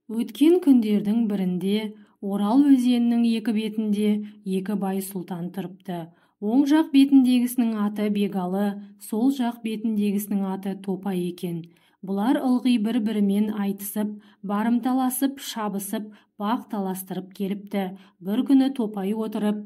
Өткен күндердің бірінде Орал өзенінің екі бетінде екі бай сұлтан тұрыпты. Оң жақ бетіндегісінің аты Бегалы, сол жақ бетіндегісінің аты Топай екен. Бұлар ылғи бір-бірімен айтысып, барымталасып, шабысып, бақ таластырып келіпті. Бір күні Топай отырып,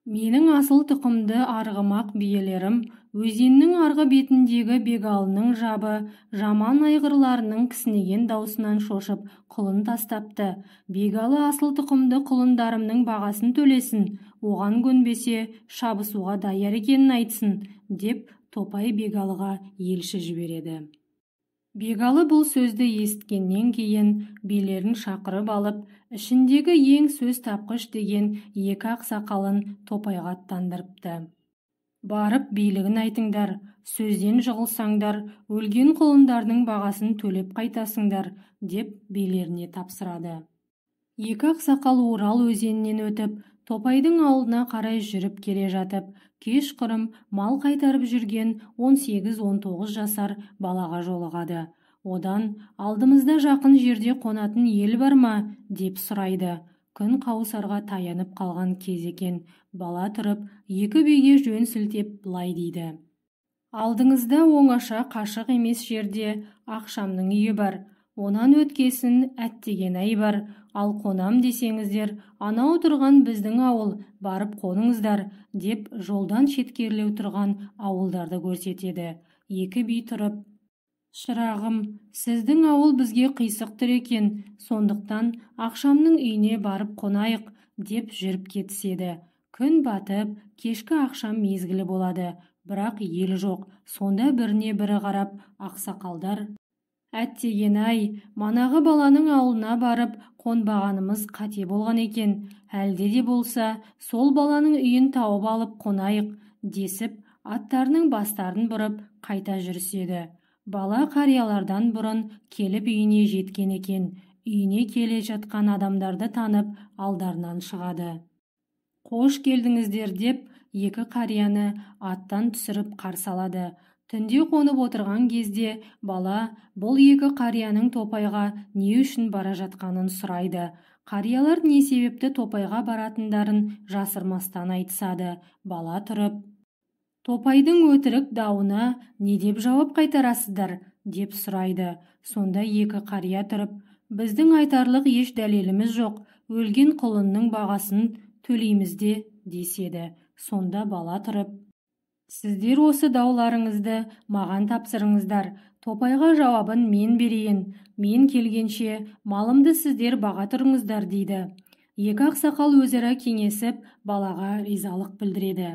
менің асыл тұқымды арғымақ биелерім өзеннің арғы бетіндегі Бегалының жабы жаман айғырларының кісінеген даусынан шошып құлын тастапты. Бегалы асыл тұқымды құлындарымның бағасын төлесін, оған көнбесе шабысуға даяр екенін айтсын, деп Топай Бегалыға елші жібереді. Бегалы бұл сөзді есіткеннен кейін билерін шақырып алып, ішіндегі ең сөз тапқыш деген екі ақсақалын Топайға аттандырыпты. Барып билігін айтыңдар, сөзден жығылсаңдар, өлген құлындардың бағасын төлеп қайтасыңдар, деп билеріне тапсырады. Екі ақсақал Орал өзенінен өтіп, Топайдың ауылына қарай жүріп келе жатып, кешқұрым мал қайтарып жүрген 18-19 жасар балаға жолығады. Одан, алдымызда жақын жерде қонатын ел бар ма, деп сұрайды. Күн қауысарға таянып қалған кез екен. Бала тұрып, екі биге жөн сілтеп былай дейді. Алдыңызда оңаша қашық емес жерде Ақшамның үйі бар. Онан өткесін әттеген-ай бар. Ал қонам десеңіздер, анау тұрған біздің ауыл, барып қоныңыздар, деп жолдан шеткерлеу тұрған ауылдарды көрсетеді. Екі би тұрып, шырағым, сіздің ауыл бізге қисық тұр екен, сондықтан Ақшамның үйіне барып қонайық, деп жүріп кетіседі. Күн батып, кешкі ақшам мезгілі болады, бірақ ел жоқ. Сонда біріне бірі қарап, ақсақалдар, әттеген-ай, манағы баланың ауылына барып қонбағанымыз қате болған екен, әлде де болса сол баланың үйін тауып алып қонайық, десіп, аттарының бастарын бұрып қайта жүріседі. Бала қариялардан бұрын келіп үйіне жеткен екен. Үйіне келе жатқан адамдарды танып, алдарынан шығады. Қош келдіңіздер, деп екі қарияны аттан түсіріп қарсы алады. Түнде қонып отырған кезде бала бұл екі қарияның Топайға не үшін бара жатқанын сұрайды. Қариялар не себепті Топайға баратындарын жасырмастан айтысады. Бала тұрып, Топайдың өтірік дауына не деп жауап қайтарасыздар, деп сұрайды. Сонда екі қария тұрып, біздің айтарлық еш дәлеліміз жоқ, өлген құлынның бағасын төлейміз де, деседі. Сонда бала тұрып, сіздер осы дауларыңызды маған тапсырыңыздар, Топайға жауабын мен берейін, мен келгенше малымды сіздер баға тұрыңыздар, дейді. Екі ақсақал өзара кеңесіп, балаға ризалық білдіреді.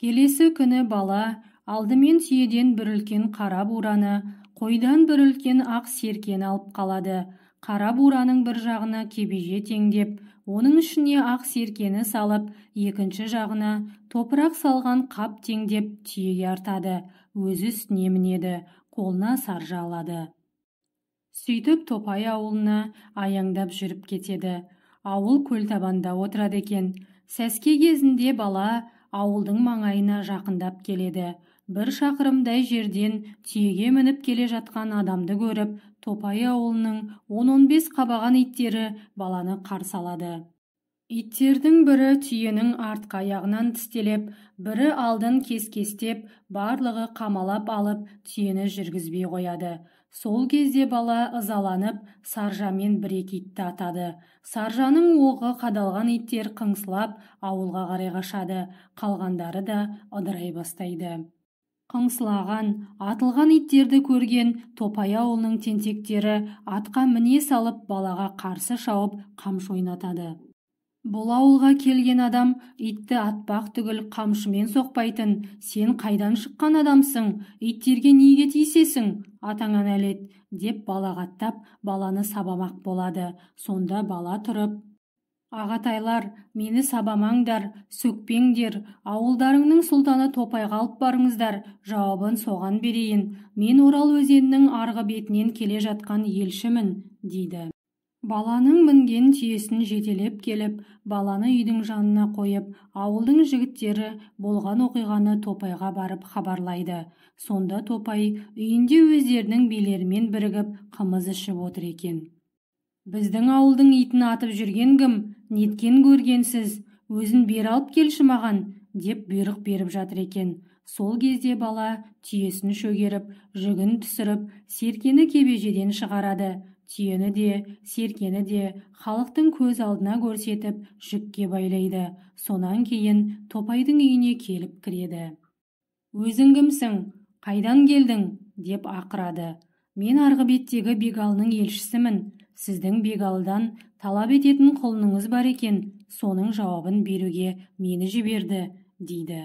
Келесі күні бала алдымен түйеден бір үлкен қара бураны, қойдан бір үлкен ақ серкені алып қалады. Қара бураның бір жағына кебеже теңдеп, оның ішіне ақ серкені салып, екінші жағына топырақ салған қап теңдеп түйеге артады. Өзі үстіне мінеді, қолына саржа алады. Сөйтіп Топай ауылына аяңдап жүріп кетеді. Ауыл көлтабанда отырады екен. Сәске кезінде бала ауылдың маңайына жақындап келеді. Бір шақырымдай жерден түйеге мініп келе жатқан адамды көріп, Топай ауылының 10-15 қабаған иттері баланы қарсы алады. Иттердің бірі түйенің артқы аяғынан тістелеп, бірі алдын кес-кестеп, барлығы қамалап алып, түйені жүргізбей қояды. Сол кезде бала ызаланып, саржамен бір-екі итті атады. Саржаның оғы қадалған иттер қыңсылап, ауылға қарай қашады, қалғандары да ыдырай бастайды. Қыңсылаған, атылған иттерді көрген Топай ауылының тентектері атқа міне салып, балаға қарсы шауып, қамшы ойнатады. Бұл ауылға келген адам итті атпақ түгіл қамшымен соқпайтын, сен қайдан шыққан адамсың, иттерге неге тиісесің, атаңа нәлет, деп балағаттап, баланы сабамақ болады. Сонда бала тұрып, ағатайлар, мені сабамаңдар, сөкпеңдер, ауылдарыңның сұлтаны Топайға алып барыңыздар, жауабын соған берейін, мен Орал өзенінің арғы бетінен келе жатқан елшімін, дейді. Баланың мінген түйесін жетелеп келіп, баланы үйдің жанына қойып, ауылдың жігіттері болған оқиғаны Топайға барып хабарлайды. Сонда Топай үйінде өздерінің билерімен бірігіп қымыз ішіп отыр екен. Біздің ауылдың итін атып жүрген кім, неткен көргенсіз, өзін бері алып келші маған, деп бұйрық беріп жатыр екен. Сол кезде бала түйесін шөгеріп, жүгін түсіріп, серкені кебежеден шығарады. Түйені де, серкені де халықтың көз алдына көрсетіп, жүкке байлайды. Сонан кейін Топайдың үйіне келіп кіреді. Өзің кімсің? Қайдан келдің? Деп ақырады. Мен арғы беттегі Бегалының елшісімін. Сіздің Бегалыдан талап ететін құлыныңыз бар екен, соның жауабын беруге мені жіберді, дейді.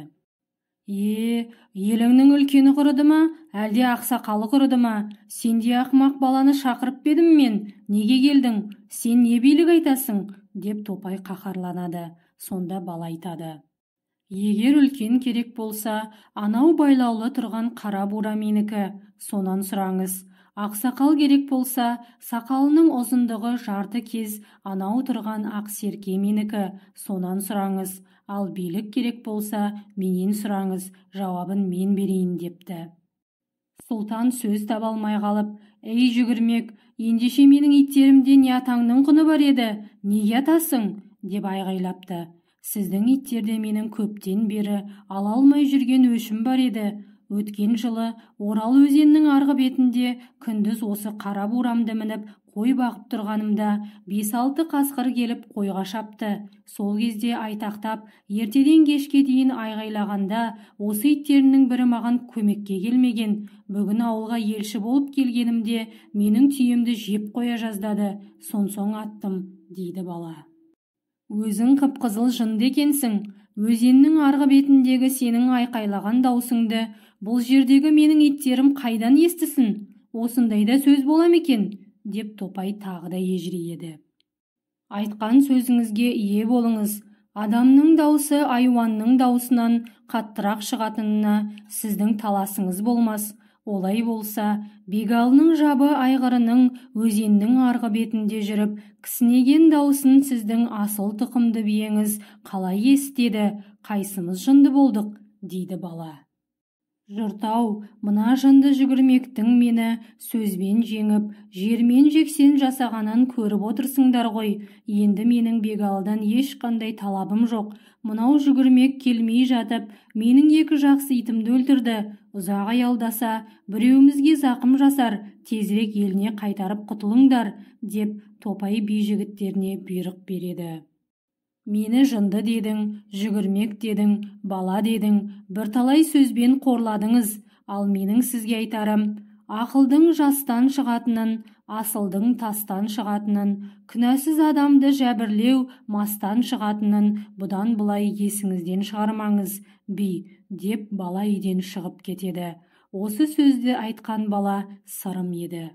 Е, еліңнің үлкені құрыды ма, әлде ақсақалы құрыды ма? Сендей ақымақ баланы шақырып па едім мен? Неге келдің? Сен не билік айтасың? Деп Топай қаһарланады. Сонда бала айтады. Егер үлкен керек болса, анау байлаулы тұрған қара бура менікі, сонан сұраңыз. Ақсақал керек болса, сақалының ұзындығы жарты кез анау тұрған ақ серке менікі, сонан сұраңыз. Ал билік керек болса, менен сұраңыз, жауабын мен берейін, депті. Сұлтан сөз таба алмай қалып, «Ей, жүгірмек, ендеше менің иттерімде не атаңның құны бар еді, неге атасың?» деп айғайлапты. Сіздің иттерде менің көптен бері ала алмай жүрген өшім бар еді. Өткен жылы Орал өзенінің арғы бетінде күндіз осы қара бурамды мініп қой бағып тұрғанымда 5-6 қасқыр келіп қойға шапты. Сол кезде айтақтап, ертеден кешке дейін айғайлағанда осы иттерінің бірі маған көмекке келмеген. Бүгін ауылға елші болып келгенімде менің түйемді жеп қоя жаздады. Сонсоң аттым, дейді бала. Өзің қып-қызыл жынды екенсің. Өзеннің арғы бетіндегі сенің айқайлаған даусыңды бұл жердегі менің иттерім қайдан естісін? Осындайда сөз бола ма екен? Деп Топай тағы да ежірейеді. Айтқан сөзіңізге ие болыңыз. Адамның даусы айуанның даусынан қаттырақ шығатынына сіздің таласыңыз болмас. Олай болса, Бегалының жабы айғырының өзеннің арғы бетінде жүріп, кісінеген даусын сіздің асыл тұқымды биеңіз қалай естеді? Қайсымыз жынды болдық, дейді бала. Жұрт-ау, мына жынды жүгірмектің мені сөзбен жеңіп, жермен жексен жасағанын көріп отырсыңдар ғой. Енді менің Бегалыдан ешқандай талабым жоқ. Мынау жүгірмек келмей жатып, менің екі жақсы итімді өлтірді. Ұзақ аялдаса, біреуімізге зақым жасар, тезірек еліне қайтарып құтылыңдар, деп Топай би жігіттеріне бұйрық береді. Мені жынды дедің, жүгірмек дедің, бала дедің, бірталай сөзбен қорладыңыз. Ал менің сізге айтарым, ақылдың жастан шығатынын, асылдың тастан шығатынын, күнәсіз адамды жәбірлеу мастан шығатынын бұдан былай есіңізден шығармаңыз, би, деп бала үйден шығып кетеді. Осы сөзді айтқан бала Сырым еді.